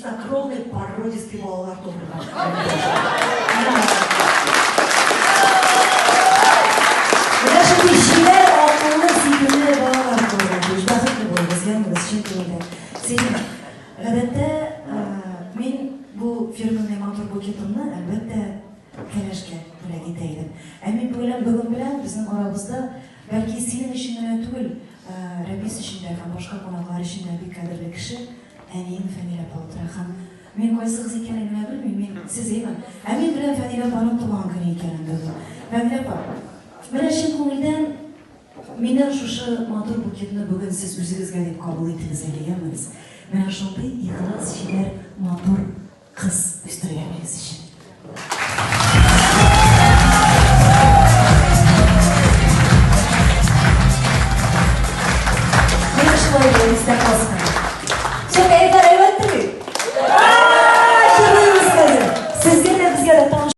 чистокровный породистый балалар тудырган. Менә шундый чибәр, акыллы, сөйкемле балалар тудырган. Тиеш. Бәхетле булыгыз, яныбыз, чын күңелдән. Син, гадәттә, мин бу фирменный матур букетымны, әлбәттә, кәләшкә бүләк итә идем. Ә мин бүген бүген белән безнең арабызда, бәлки, синең өчен генә түгел, Рәмис өчен дә һәм башка кунаклар өчен дә бик кадерле кеше, әнием Фәнилә апа утыра. Һәм мин кайсыгыз икәнен генә белмим, мин сез әйме? Ә мин беләм Фәнилә апаның туган көне икәнен бүген. Фәнилә апа, менә чын күңелдән миннән шушы матур букетны бүген сез үзегезгә дип кабул итегез әле, ямегез. Менә шундый ихлас, чибәр, матур кыз үстергәнегез өчен.